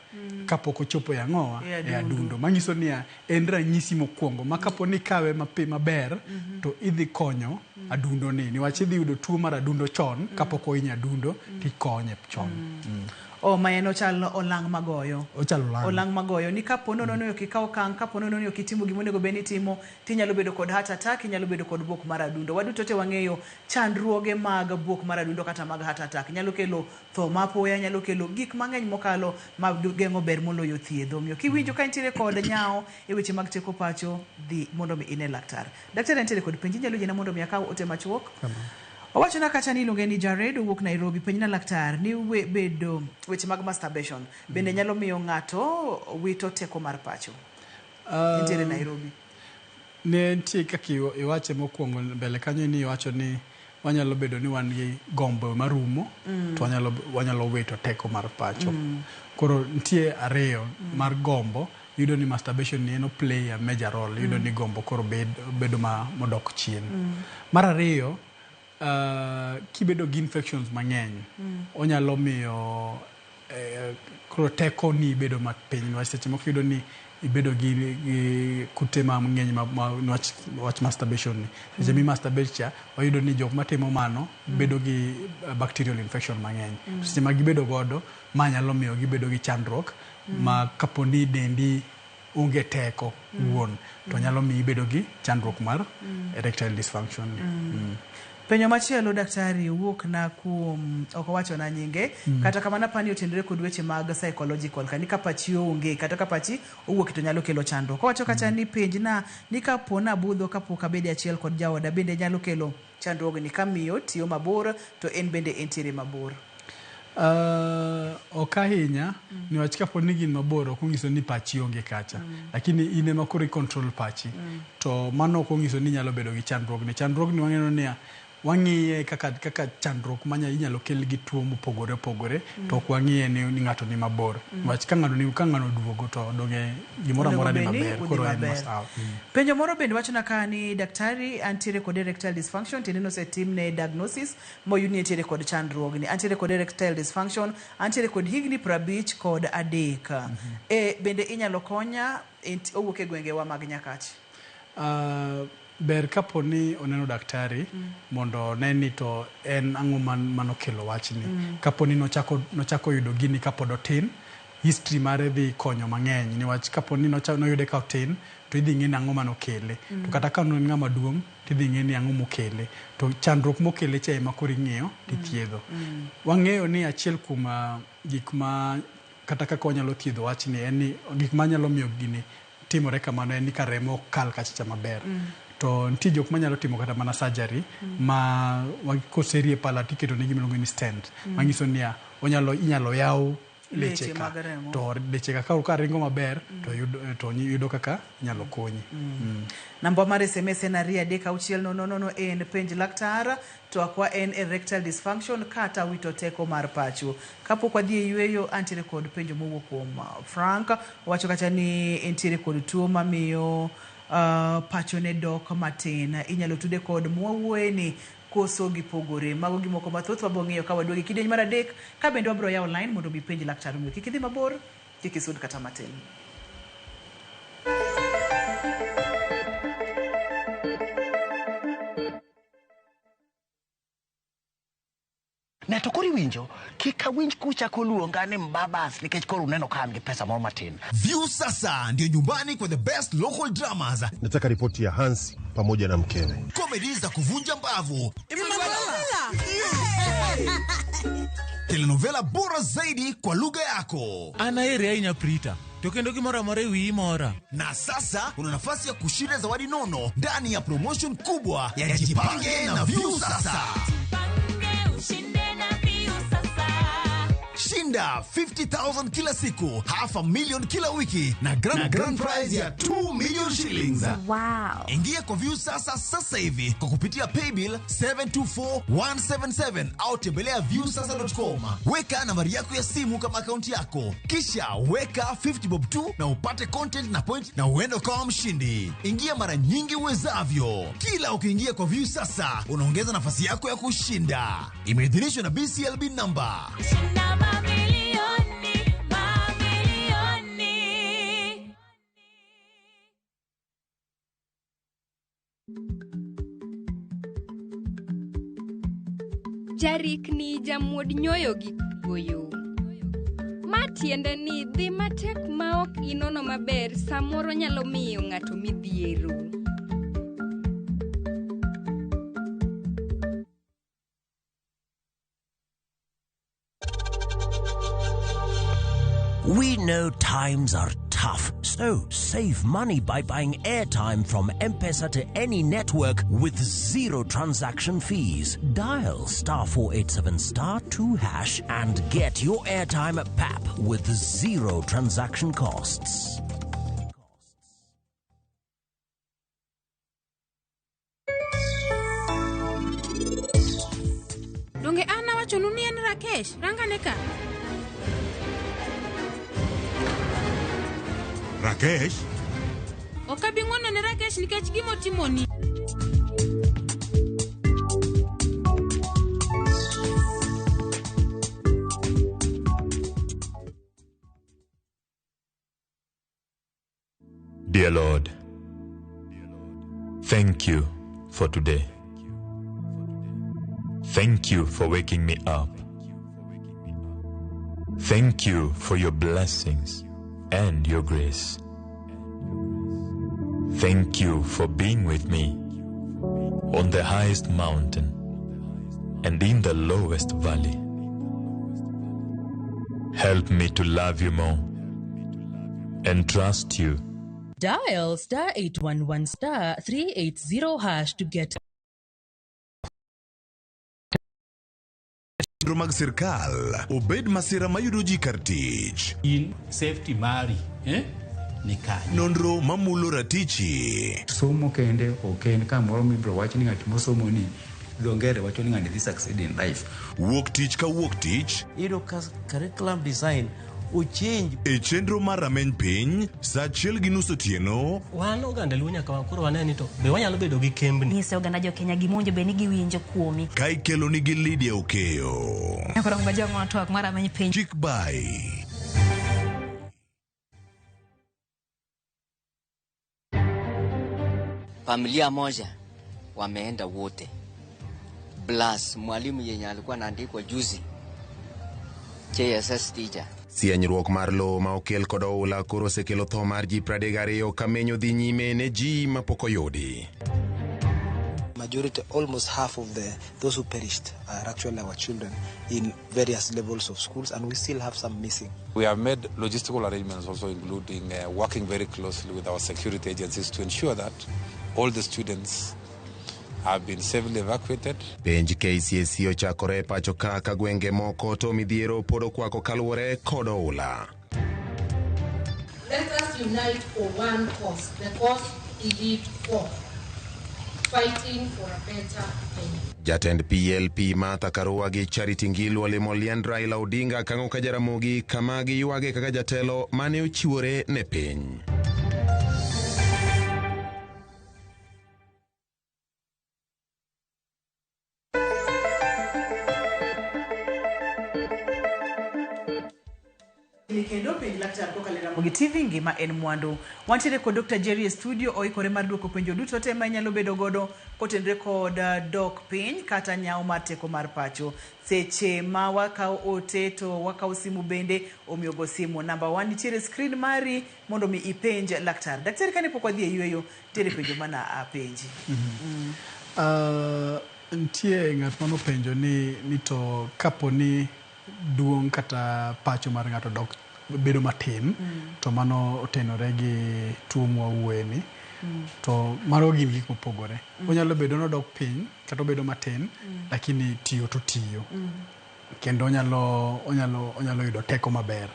kapok ochopo e ang'owa E e adundo. Adundo manyiso niya en ranyisi mokwongo ma kapo ni ikawe mapi maber to idhi konyo adundo ni niwach idhi yudo tuo mar adundo chon kapok ohinyo adundo tikonye chon. O ma en ochal olang' magoyo. Ochalo olang'. Olang' magoyo ni kapo nono ni ok ikawo okang', kapo nono ni ok itimo gima onego bed ni itimo, tinyalo bedo kod heart attack, inyalo bedo kod buok mar adundo. Waduto te wang'eyo chandruoge mag buok mar adundo kata mag heart attack. Nyalo kelo tho mapoya, nyalo kelo gik mang'eny mokalo ma geng'o ber moloyo thiedho. Omiyo kiwinjo ka intiere kod nyawo e weche mag teko pacho, dhi mondo mi ine laktar. Daktari nitiere kod penj, inyalo yiena mondo mi akaw ote machuok. Owachona kacha ni iluonge ni Jared owuok Nairobi. Penjna laktar ni bedo weche mag masturbation bende nyalo miyo ng'ato wito teko mar pacho. Entiere Nairobi. Ne nitie kaka iwache mokwongo mbele kanyo ni iwacho ni wanyalo bedo ni wan gi gombo marumo to wanyalo wito teko mar pacho. Koro nitie ariyo mar gombo, iyudo ni masturbation ni en o play a major role, iyudo ni gombo koro bedo ma modok chien. Mar ariyo, kibedo gi infections mang'eny, onyalo miyo koro teko ni bedo mapiny niwach seche moko iyudo ni ibedo gi kute mang'eny ma niwach wach masturbation ni. Seche mi masturbate cha, wayudo ni jok matimo mano bedo gi bacterial infection mang'eny. Seche ma gibedo godo, ma nyalo miyo gibedo gi chandruok ma kapo ni dendi onge teko wuon, to nyalo miyo ibedo gi chandruok mar erectile dysfunction ni. Penjo machielo daktari wuok na kuom ok owachona nyinge kata kamano apani otenore kod weche mag psychological kani ka pachi onge kata ka pachi owuok to nyalo kelo chandruok. Owacho kacha ni penjna ni kapo nabudho kapok abedo achiel kod jaoda bende nyalo kelo chandruogni ka miyo tiyo mabor to en bende entiere mabor. Ok ahinya niwach kapo ni gin mabor ok onyiso ni pachi onge kacha, lakini in ema koro i control pachi to mano ok onyiso ni inyalo bedo gi chandruogni. Chandruogni wang'eno niya Wang'iye kaka kaka chandruok manya inyalo kel gi tuo mopogore opogore to ok wang'iye ni, ni ng'ato ni mabor. Wach ka ng'ato ni ka ng'ano oduogo to donge gimoro Onego amora ni bed ni maber udhi koro en maber. masawa. Penjo moro bende wachona ka ni daktari antiere kod erectile dysfunction tiende ni osetimne diagnosis moyud ni entiere kod chandruogni. Antiere kod erectile dysfunction, antiere kod higni 53. E, bende inyalo konya owuok e gwengewa mag Nyakach. Ber kapo ni oneno daktari mondo one ni to en ang'o manokelo wachni. Kapo ni nochako yudo gini kapod otin, history mare dhi konyo mang'eny niwach kapo ni noyude ka otin to idhi ng'e ni ang'o manokele. To kata ka en ng'ama duong' tidhi ng'e ni ang'o mokele. To chandruok mokele cha ema koro ing'iyo tithiedho. Wang'eyo ni achiel kuom gik ma kata kaka wanyalo thiedho wachni en ni gik manyalo miyo gini timore kamano en ni ka remo ok kal kachacha maber. To nitie jok manyalo timo kata mana surgery ma koserie pala tiketo ne gima iluongo ni stent. Manyiso niya onyalo inyalo yaw leche ka mag remo. to leche ka ka ringo maber to yudo to yudo kaka inyalo konyi. Namba mar SMS en 23600 en penj laktar to akwa en erectile dysfunction kata wito teko mar pacho. Kapok wadhi e yueyo antiere kod penjo mowuok kuom Frank owacho kacha ni entiere kod tuo mamiyo pacho ne dok matin. Inyalo tude kod mwawuoye ni koso gipogore. Mago gimoko mathoth wabiro ng'iyo ka waduogo e kidieny mar 3 ka bende wabiro yawo line mondo mi penj laktar omiyo kik idhi mabor kik isud kata matin. Ne to koro iwinjo, kik awinj kuchako luonga ni mbabas nikech koro uneno ka an gi pesa moro matin. View sasa ndio nyumbani kwa the best local dramas. Nataka ripoti ya Hans pamoja na mkewe. Comedy za kuvunja mbavu. Telenovela bora zaidi kwa lugha yako. An aheri ahinya Prita, to kendo gimoro amora e wiyi mora. Na sasa una nafasi ya kushinda zawadi nono ndani ya promotion kubwa ya Jipange na View Sasa. Shinda 50,000 kila siku, 500,000 kila wiki na grand prize ya 2 million shillings. Wow. Ingia kwa View Sasa sasa hivi kwa kupitia paybill 724177 au tembelea viewsasa.com. Weka nambari yako ya simu kama akaunti yako, kisha weka 50 bob tu na upate content na point na uende ukawa mshindi. Ingia mara nyingi uwezavyo. Kila ukiingia kwa View Sasa unaongeza nafasi yako ya kushinda. Imeidhinishwa na BCLB number. Shinda mamilioni, mamilioni. Jarikni jamuod nyoyo gi goyo. Ma tiende ni dhi matek ma ok inono maber samoro nyalo miyo ng'ato midhiero. We know times are tough, so save money by buying airtime from M-Pesa to any network with zero transaction fees. Dial *487*2# and get your airtime at PAP with zero transaction costs. Donge an awachonu ni en Rakesh, rangane ka. Rakesh? Ok abi ng'wono ne Rakesh nikech gimotimoni. Dear Lord, thank you for today. Thank you for waking me up. Thank you for your blessings and your grace. Thank you for being with me on the highest mountain and in the lowest valley. Help me to love you more and trust you. Dial *811*380# to get Chenro mag sirkal obed masira mayudo ji kar tich. In safety mari, ni kanye. Nonro mamulo ratichi. Somo kende ok en kamoro mibiro wach ni ng'at mosomo ni Dho ngere wacho ni ng'ani dhi succeed in life. Wuok tich ka wuok tich. Iyudo ka curriculum design ochange. E chenro mar rameny piny saa 1:30 otieno. Wan oganda Luo nyaka koro wane ni to be wanyalo bedo gi kembni. Nyise oganda jo Kenya gima owinjo bed ni giwinjo kuomi. Ka ikelo nigi Lydia Okeyo. Koro ng'ajo twak mar rameny piny. Chik bai. Familia moja wameenda wote, plus mwalimu yenye alikuwa anaandikwa juzi JSS teacher. Sienyruok mar lowo ma okel kod oula koro osekelo tho mar ji 32 ka menyo dhi nyime ne ji mapok oyudi. Majority, almost half of those who perished are actually our children in various levels of schools, and we still have some missing. We have made logistical arrangements also, including working very closely with our security agencies to ensure that all the students have been safely evacuated. Penj KCSE ochakore e pacho ka ka gwenge moko to midhiero pod okwako kaluwore kod oula. Let us unite for one cause, the cause he lived for, fighting for a better Kenya. Jatend PLP Martha Karua gi Charity Ngilu olimo liend Raila Odinga kang'o ka Jaramogi kama giywage kaka jatelo mane ochiwore ne piny. Kendo penj laktar kokalo e Ramogi TV ngima en mwandu. Wantiere kod Dr. Jerry e studio oikore mar duoko penjo duto te ma inyalo bedo godo kotenore kod dok piny kata nyawo mar teko mar pacho. Seche ma wakawo ote to wakawo simu bende omiyo go simu. Namba 1 nitiere screen mari mondo mi ipenj laktar. Daktari kane pok wadhi e yweyo, nitiere penjo mana apenji. Nitie ng'at manopenjo ni to kapo ni duong' kata pacho mar ng'ato dok bedo matin, to mano otenore gi tuo mwawuoyeni, to mano gin gik mopogore. Onyalo bedo nodok piny kata obedo matin, lakini tiyo to tiyo, kendo onyalo yudo teko maber.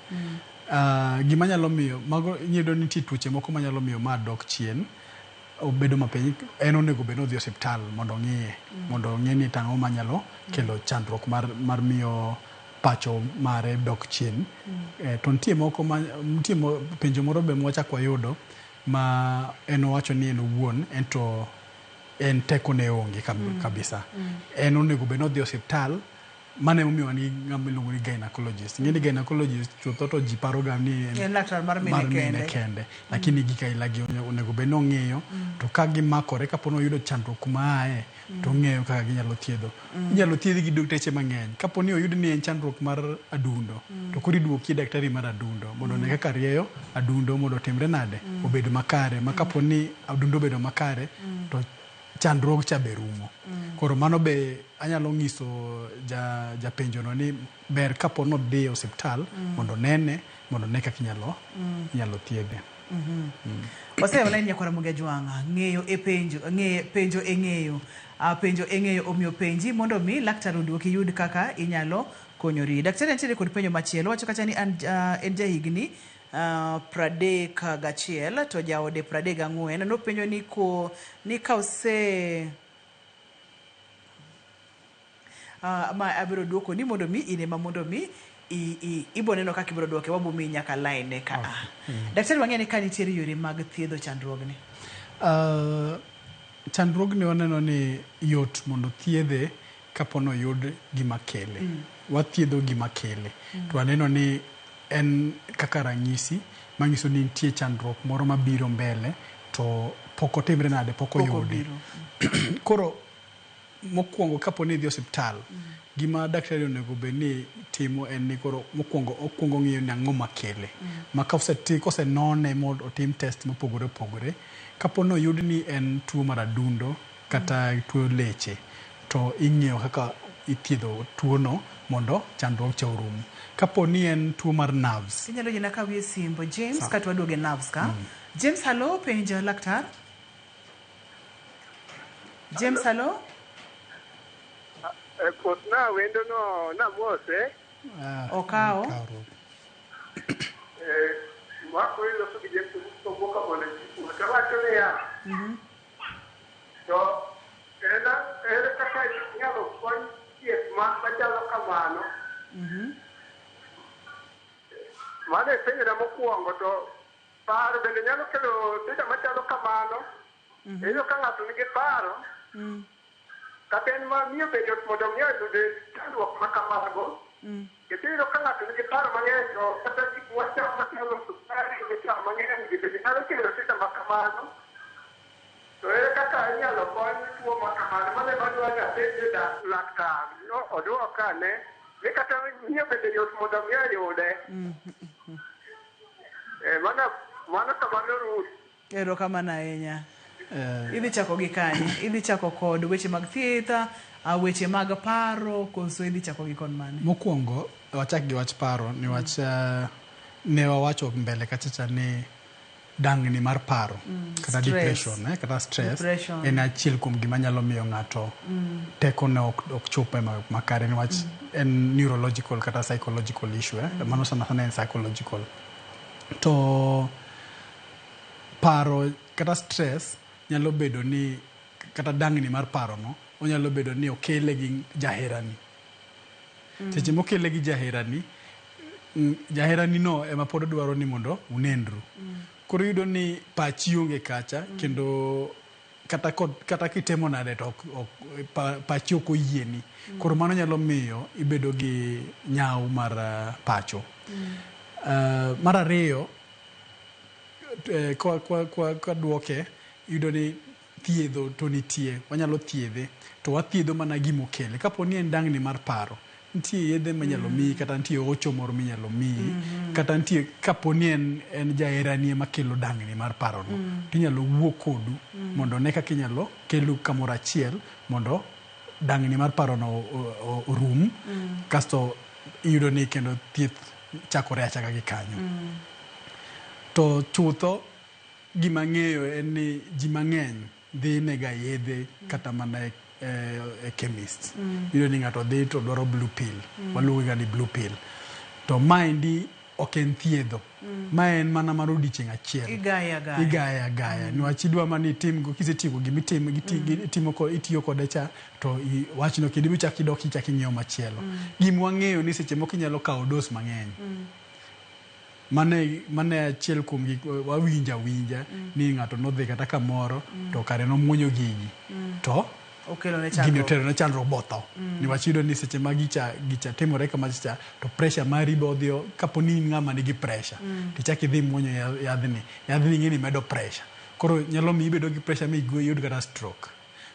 Gima nyalo miyo mago iyudo ni nitie tuoche moko manyalo miyo ma dok chien obedo mapiny, en onego bed ni odhi e osiptal mondo ong'iye, mondo ong'e ni tang'o manyalo kelo chandruok mar miyo pacho mare dok chien. To nitie moko nitie penjo moro be mwachako wayudo ma en owacho ni en owuon en to en teko ne onge kabisa. En onego bed ni odhi e osiptal. Mano emomiyo wan gi ng'ama iluongo ni gynecologist. Ing'e ni gynecologist chutho to ji paro ga ni en laktar mar mine kende, lakini gik aila gi onego bed ni ong'iyo, to ka gimakore kapo ni oyudo chandruok kuma aye, to ong'eyo kaka ginyalo thiedho. Inyalo thiedhi gi dakteche mang'eny. Kapo ni oyud ni en chandruok mar adundo, to koro iduoki e daktari mar adundo mondo one kaka rieyo adundo mondo otimre nade, obed makare. Ma kapo ni adundo obedo makare, to chandruok cha be rumo. Koro mano be anyalo ng'iso japenjo no ni ber kapo ni odhi e osiptal mondo onene, mondo one kaka inyalo thiedhe. Waseyo line nyakwar Ramogi Ajwang'a, ng'eyo e penjo, penjo e ng'eyo. Penjo e ng'eyo omiyo penji mondo mi laktar oduoki yud kaka inyalo konyori. Daktari nitiere kod penjo machielo, wacho kacha ni en jahigni 31 to jaode 34. Nopenjo ni ka ose ma abiro duoko ni mondo mi in ema mondo mi ibo neno kaka ibiro duoke, wabo miyi nyaka line ka. Daktari wang'eyo ni ka nitiere yore mag thiedho chandruogni. Chandruogni waneno ni yot mondo thiedhe kapo ni oyud gima kele. Wathiedho gima kele. To waneno ni en kaka ranyisi manyiso ni nitie chandruok moro mabiro mbele to pok otimre nade, pok oyudi. Koro mokwongo kapo ni idhi osiptal, gima daktari onego bed ni timo en ni koro mokwongo okwongo ng'iyo ni ang'o makele. Ma kosenone mondo otim test mopogore opogore, kapo ni oyud ni en tuo mar adundo kata tuo leche, to ing'iyo kaka ithiedho tuono mondo chandruok cha orum. Kapo ni en tuo mar nerves. Inyalo yiena ka wiye simbo James kata waduoge nerves ka. James, hello, penjo laktar. James, hello. Kosna wendo no namose. Okawo. Wako ilo so gi James to boka bole. Kawacho niya. To ena ere kaka kony thieth ma machalo kamano? Mano e penjona mokwongo to paro bende nyalo kelo shida machalo kamano. Iyudo ka ng'ato nigi paro kata en ma miyo be yot mondo mi oyud chandruok ma kamago. Nikech iyudo ka ng'ato nigi paro mang'eny to kata gik mwachamo machalo sukari michamo mang'eny gi bende nyalo kelo shida ma kamano. To ere kaka inyalo kony tuo ma kamano? Mano ema adwa ni apenj laktar no oduoka ane ni kata miyo bende yot mondo mi oyude. Eh, mano mano kamano Ruth. Erokamano ahinya. Idhi chako gi kanye? Idhi chako kod weche mag thieth, weche mag paro, koso idhi chako gi kon mane? Mokwongo, wachak gi wach paro niwach ne wawacho mbele kacha cha ni dangni mar paro kata stress. depression kata stress Depression. en achiel kuom gima nyalo miyo ng'ato teko ne ok chop e makare niwach en neurological kata psychological issue. Mano sana sana en psychological. To paro kata stress nyalo bedo ni kata dangni mar paro no onyalo bedo ni okele gi jaherani. Seche mokele gi jaherani, jaherani no ema pod dwaro ni mondo unendru. Koro iyudo ni pachi onge kacha kendo kata kod, kata kitemo nade to ok, pachi ok oyieni. Koro mano nyalo miyo ibedo gi nyawo mar pacho. Mar ariyo, kwa duoke, iyudo ni thiedho to nitie, wanyalo thiedhe, to wathiedho mana gimokele. Kapo ni en dangni mar paro, nitie yedhe manyalo miyi kata nitie hocho moro minyalo miyi, kata nitie kapo ni en jaherani ema kelo dangni mar parono, tinyalo wuo kodu mondo one kaka inyalo kelu kamoro achiel mondo dangni mar parono orum, kasto iyudo ni kendo thieth chakore achaka gi kanyo. To chutho gima ang'eyo en ni ji mang'eny dhi nega yedhe kata mana e chemist. Iyudo ni ng'ato dhi to dwaro blue pill. Waluonge ga ni blue pill. To maendi ok en thiedho. Ma en mana mar odiochieng' achiel. Igaye agaya. Igaye agaya. Niwach idwa mana itim go kisetieko gimitimo itimo itiyo kode cha to wachno kendo ichak idok ichak ing'iyo machielo. Gima wang'eyo ni seche moko inyalo kawo dos mang'eny. Mane achiel kuom gik wawinjo awinja ni ng'ato nodhi kata kamoro to kare nomuonyo gigi to Okelo ne gini chandruok. otero ne chandruok botho. Niwach iyudo ni seche ma gicha timore kamacha cha to pressure mari be odhi kapo ni in ng'ama nigi pressure tichak idhi muonyo yadhni, yadhni ing'e ni medo pressure. Koro nyalo miyo ibedo gi pressure mi iyud kata stroke.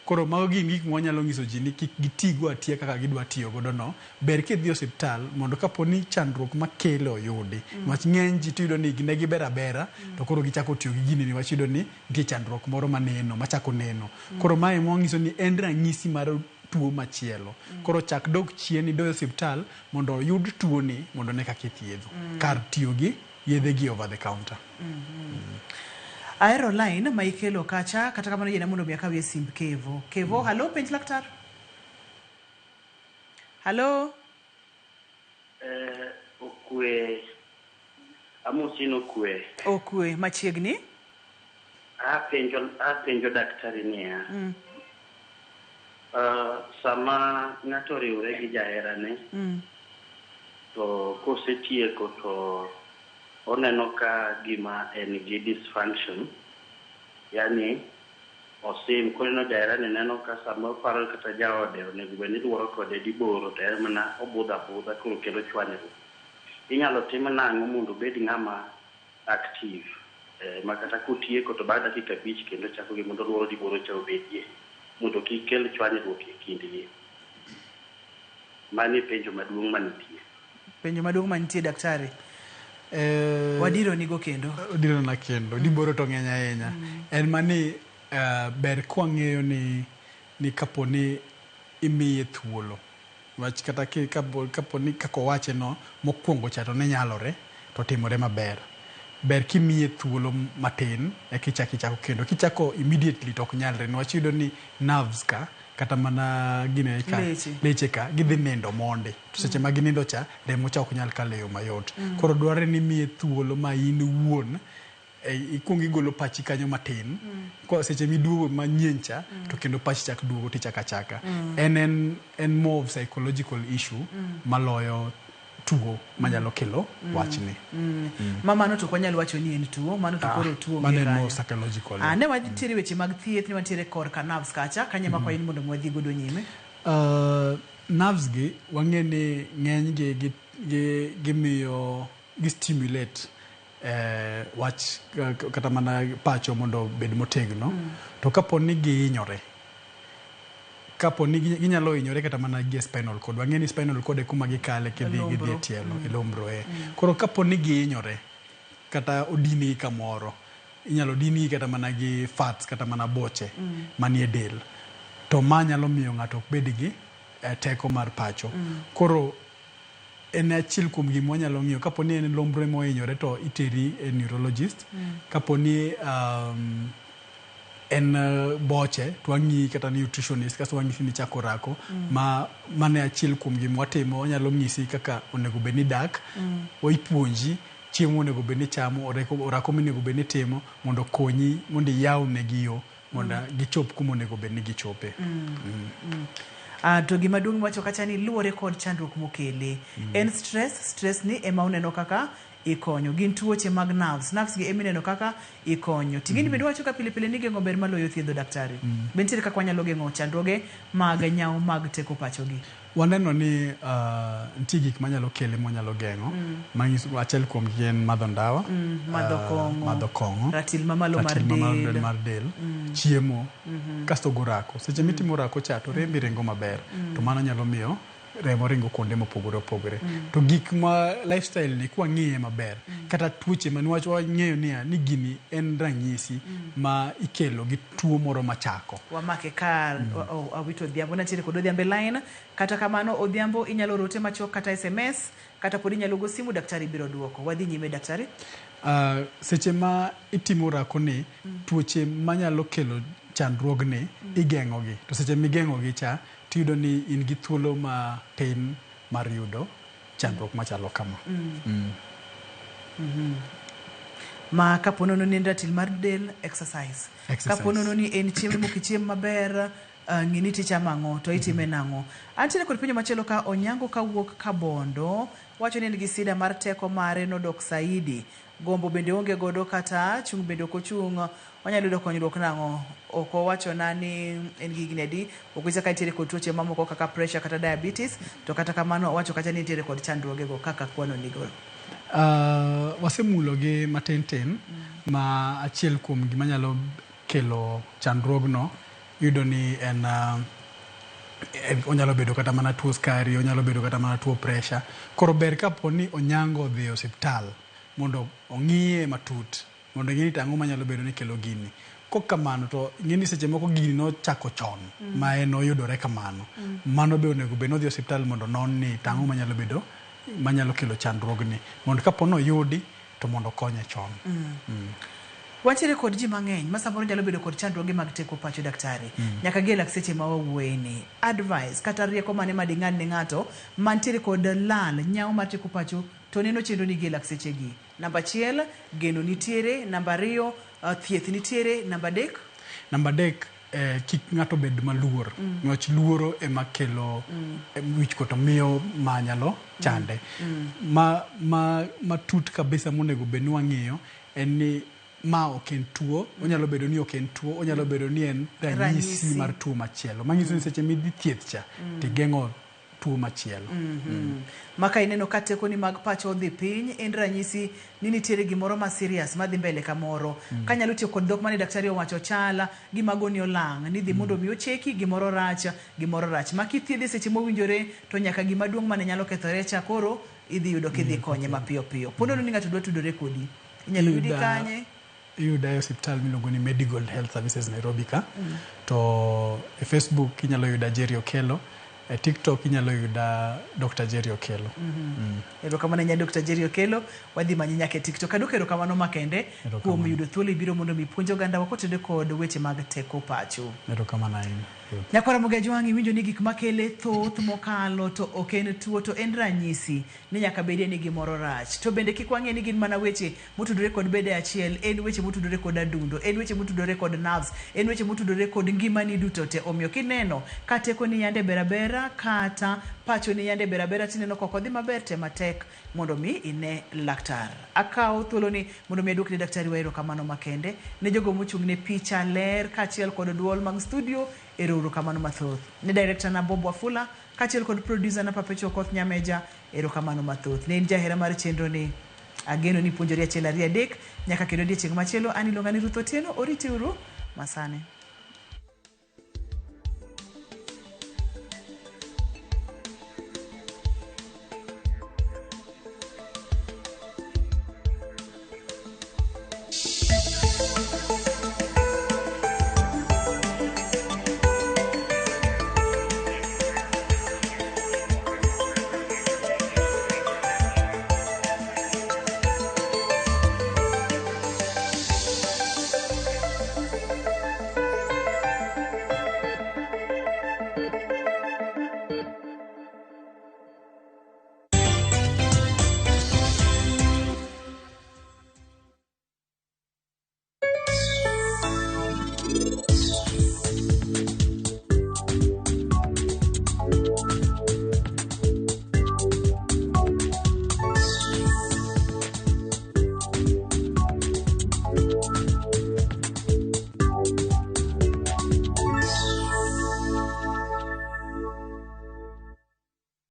Koro mago gin gik mwanyalo nyiso ji ni kik gitigo atiya kaka gidwa tiyo godo no. Ber kidhi e osiptal mondo kapo ni chandruok makele oyudi. Niwach ng'eny ji tiyudo ni ne giber abera to koro gichako tiyo gi gini niwach iyudo ni nitie chandruok moro maneno machako neno. Koro mae mwanyiso ni en ranyisi mar tuo machielo. Koro chak dok chien idhi e osiptal mondo oyud tuo ni mondo one kaka ithiedho. Kar tiyo gi yedhe gi over the counter. Ahero line ma ikelo kacha, kata kamano yiena mondo mi akawie simb Kevo. Kevo, halo, penj laktar. Halo. Okwe. Amosi nokwe. Okwe, machiegni. Apenjo daktari niya. Sama ng'ato oriwre gi jaherane, to kosetieko to oneno ka gima en gi dysfunction, yani osim, koneno jaherane neno ka sama oparo kata jaode onego bed ni luoro kode diboro to en mana obudho abudha koro kelo chwanyruok. Inyalo tim nang'o mondo obed ng'ama active ma kata kotieko to bang' dakika 5 kendo chako gi mondo luoro diboro cha obedie mondo kik kel chwanyruok e kindgi. Mano e penjo maduong' manitie. Penjo maduong' manitie daktari. Wadiro nigo kendo. Wadiro na kendo. Diboro to ng'eny ahinya. En mani ber kwang'eyo ni kapo ni imiye thuolo. Wach kata kapo ni kaka owache no mokwongo cha to ne nyalore to timore maber. Ber kimiye thuolo matin eka ichako ichako kendo. Kichako immediately to ok nyalre niwach iyudo ni nerves ka kata mana gine ka leche ka gidhi nindo mondi. To seche ma ginindo cha remo cha ok nyal kalo e yo mayot. Koro dwarore ni imiye thuolo ma in iwuon Ikuongo igolo pachi kanyo matin. Kwa seche miduogo manyien cha, to kendo pachi chak duogo tichako achaka. En more of psychological issue maloyo tuo manyalo kelo wachni. Ma mano to ok wanyal wacho ni en tuo, mano to koro tuo onge Mano en kanyo. more psychological. Ah, ne wantiere weche mag thieth, ne wantiere korka nerves kacha, kanye ma kwayi ni mondo mi wadhi godo nyime. Nerves gi wang'e ni ng'eny gi gimiyo gi stimulate wach kata mana pacho mondo obed motegno. To kapo ni gihinyore, kapo ni ginyalo hinyore kata mana gi spinal cord, wang'e ni spinal cord e kuma gikale kidhi gidhi e tielo, e lombro e. Koro kapo ni gihinyore kata odingi kamoro, inyalo dingi kata mana gi fats kata mana boche manie del, to ma nyalo miyo ng'ato ok bed gi teko mar pacho. Koro en achiel kuom gima wanyalo ng'iyo. Kapo ni en lombro mohinyore to iteri e neurologist. Kapo ni en boche to wang'iyi kata nutritionist, kasto wang'isi ni chako orako. Ma mano e achiel kuom gima watimo. Wanyalo ng'isi kaka onego bed ni idak, ipuonji chiemo monego bed ni ichamo, orako monego bed ni itimo mondo okonyi mondo iyaw negi yo mondo gichop kuma onego bed ni gichope. To gima duong' miwacho kacha ni luwore kod chandruok mokele. En stress, stress ni ema uneno kaka ikonyo. Gin tuoche mag nerves, nerves gi ema ineno kaka ikonyo. Ting'eni bende wacho ka pile pile ni geng'o ber maloyo thiedho daktari. Be nitiere kaka wanyalo geng'o chandruoge mag nyawo mag teko pachogi? Waneno ni nitie gik manyalo kele mwanyalo geng'o. Manyiso achiel kuom gi en madho ndawa, Madho kong'o, madho kong'o, ratil mamalo mar ratil mamalo del, mar del, chiemo, kasto go orako. Seche mitimo orako cha to rembi ringo maber, to mano nyalo miyo remo ringo kuonde mopogore opogore. To gik ma lifestyle ni kwang'iye maber, kata tuoche ma niwach wang'eyo niya ni gini en ranyisi ma ikelo gi tuo moro machako. Wamake kar awito Odhiambo, nantiere kod Odhiambo e line. Kata kamano Odhiambo inyalo rote machuok kata SMS, kata pod inyalo go simu, daktari biro duoko. Wadhi nyime daktari. Seche ma itimo orako ni, tuoche manyalo kelo chandruogni igeng'ogi. To seche migeng'ogi cha, tiyudo ni in gi thuolo matin mar yudo chandruok machalo kama. Ma kapo nono ni en ratil mar del, exercise. Kapo nono ni en chiemo mok ichiem maber, ng'i ni tichamo ang'o to itime nang'o. Antiere kod penjo machielo ka Onyango kawuok Kabondo wacho ni en gi sida mar teko mare nodok saidi. Gombo bende onge godo kata chung' bende ok ochung'. Onyalo yudo konyruok nang'o? Ok owachona ni en gi higni adi, ok onyisa ka nitiere kod tuoche mamoko kaka pressure kata diabetes, to kata kamano owacho kacha ni nitiere kod chandruogego kaka kwano nigo. Wasemulo gi matin tin, ma achiel kuom gima nyalo kelo chandruogno iyudo ni en onyalo bedo kata mana tuo sukari, onyalo bedo kata mana tuo pressure. Koro ber kapo ni Onyango odhi e osiptal mondo ong'iye matut, mondo ong'e ni to ang'o manyalo bedo ni kelo gini. Kok kamano to ing'e ni seche moko gini nochako chon ma en oyudore kamano. Mano be onego bed ni odhi e osiptal mondo onon ni to ang'o manyalo bedo manyalo kelo chandruogni, mondo kapo ni oyudi to mondo okonye chon. Wantiere kod ji mang'eny ma samoro nyalo bedo kod chandruoge mag teko pacho daktari. Nyaka gi e lak seche ma wawuoye ni. Advice kata rieko mane ma ding'ad ne ng'ato mantiere kod lal nyawo mar teko pacho to neno chenro ni gi e lak seche gi. Namba 1, geno nitiere. Namba 2, thieth nitiere. Namba 3. Namba 3, kik ng'ato bed maluor. Niwach luoro ema kelo wichkuot, miyo ma nyalo chande. Ma matut kabisa monego bed ni wang'iyo en ni ma ok en tuo, onyalo bedo ni ok en tuo, onyalo bedo ni en ranyisi mar tuo machielo. Manyiso ni seche midhi thieth cha, tigeng'o tuo machielo. Ma ka ineno ka tekoni mag pacho odhi piny, en ranyisi ni nitiere gimoro ma serious madhi mbele kamoro. Kanyalo tiyo kod dhok mane daktari owacho chala, gima goni olang', ni dhi mondo mi ocheki, gimoro rach, gimoro rach. Ma kithiedhe seche mowinjore, to nyaka gima duong' mane nyalo kethore cha koro idhi yudo kidhi konye mapiyo piyo. Po nono ni ng'ato dwa tudore kodi, inyalo yudi kanye? Iyuda e osiptal miluongo ni Medigold Health Services Nairobi ka. To e Facebook inyalo yuda Jerry Okello, e TikTok inyalo yuda Dr. Jerry Okello. Erokamano ahinya Dr. Jerry Okello, wadhi manyi nyaka e TikTok. Aduoko erokamano makende kuom yudo thuolo ibiro mondo mi ipuonj oganda wa kotenore kod weche mag teko pacho. Erokamano ahinya. Nyakwara Mogajwang' iwinjo ni gik makele thoth mokalo to ok en tuo to en ranyisi ni nyaka bedie ni gimoro rach. To bende kik wang'e ni gin mana weche motudore kod bede achiel, en weche motudore kod adundo, en weche motudore kod nerves, en weche motudore kod ngimani duto te. Omiyo kineno ka tekoni yande ber abera kata pachoni yande ber abera tineno ka ok odhi maber, tem matek mondo mi ine laktar. Akawo thuoloni mondo mi aduok ne daktari wa erokamano makende, ne jogo mochung' ne picha, ler kaachiel kod duol mag studio, ero uru kamano mathoth. Ne director na Bob Wafula kaachiel kod producer na Perpetual Okoth Nyameja, erokamano mathoth. Ne in jahera mar chenro ni, ageno ni ipuonjori achiel ariyo adek nyaka kendo odiechieng' machielo. An iluonga ni Ruth Otieno, oriti uru masane.